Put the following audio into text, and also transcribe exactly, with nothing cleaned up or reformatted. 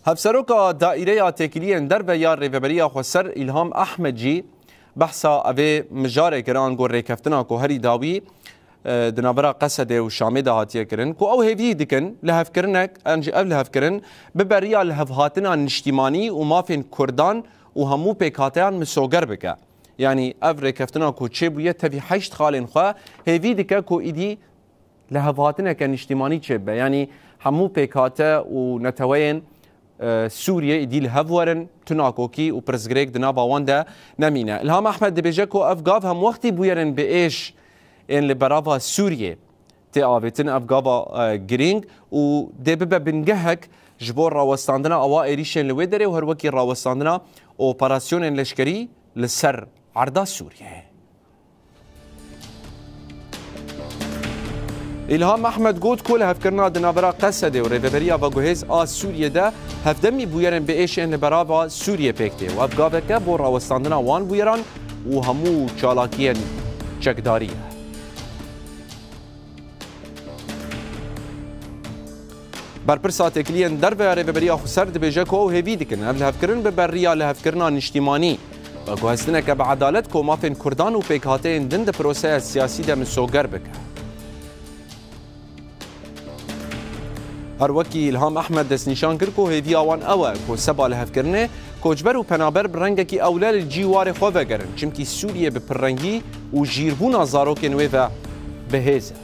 Hevseroka Daîreya Têkiliyên Derve ya Rêveberiya Xweser Îlham Ehmed jî behsa evê mijarê kir, ango rêkeftina ku herî dawî, e, di navbera Qesedê û Şamê de hatiye kirin, ku ew hêvî dikin lihevkirinek, an jî ev lihevkirin bibe riya lihevhatina niştîmanî û mafên Kurdan û hemû pêkhateyan misoger bike. Yanî ev rêkeftina ku çêbûye tevî heşt xalên xwe hêvî dike ku îdî lihevhatineke niştîmanî çêbibe. Yanî hemû pêkhate û neteweyên, e, Sûriyê îdî li hev werin, tu nakokî û pirsgirêk di nava wan de nemîne. Îlham Ehmed dibêje ku ev gav hemwextî bûyerên bi êş ên li berava Sûriyê tê avêtin, ev gava, e, girîng û dê bibe bingehek ji bo rawestandina awa êrîşên li wê derê û her wekî rawestandina operasyonên leşkerî li ser erda Sûriyê. Îlham Ehmed got ku lihevkirina di navbera Qesedê û rêveberiya veguhêz a Sûriyê de hevdemî bûyerên bi êşên li berava Sûriyê pêk tê û ev gaveke bo rawestandina wan bûyeran û hemû çalakiyên çekdarî ye. Berpirsa Têkiliyên Derve ya Rêveberiya Xweser dibêje ku ew hêvî dikin ev lihevkirin bibe riya lihevkirina niştîmanî. Veguhestineke bi edalet ku mafên Kurdan û pêkhateyên din di proseya siyasî de misoger bike. Her wekî Îlham Ehmed destnîşan kir ku hêviya wan ew e ku seba lihevkirinê koçber û penaber bi rengekî ewle li cî warê xwe vegerin, çimkî Sûriye bi pirrengî û jîrbûna zarokên wê ve bi hêz e.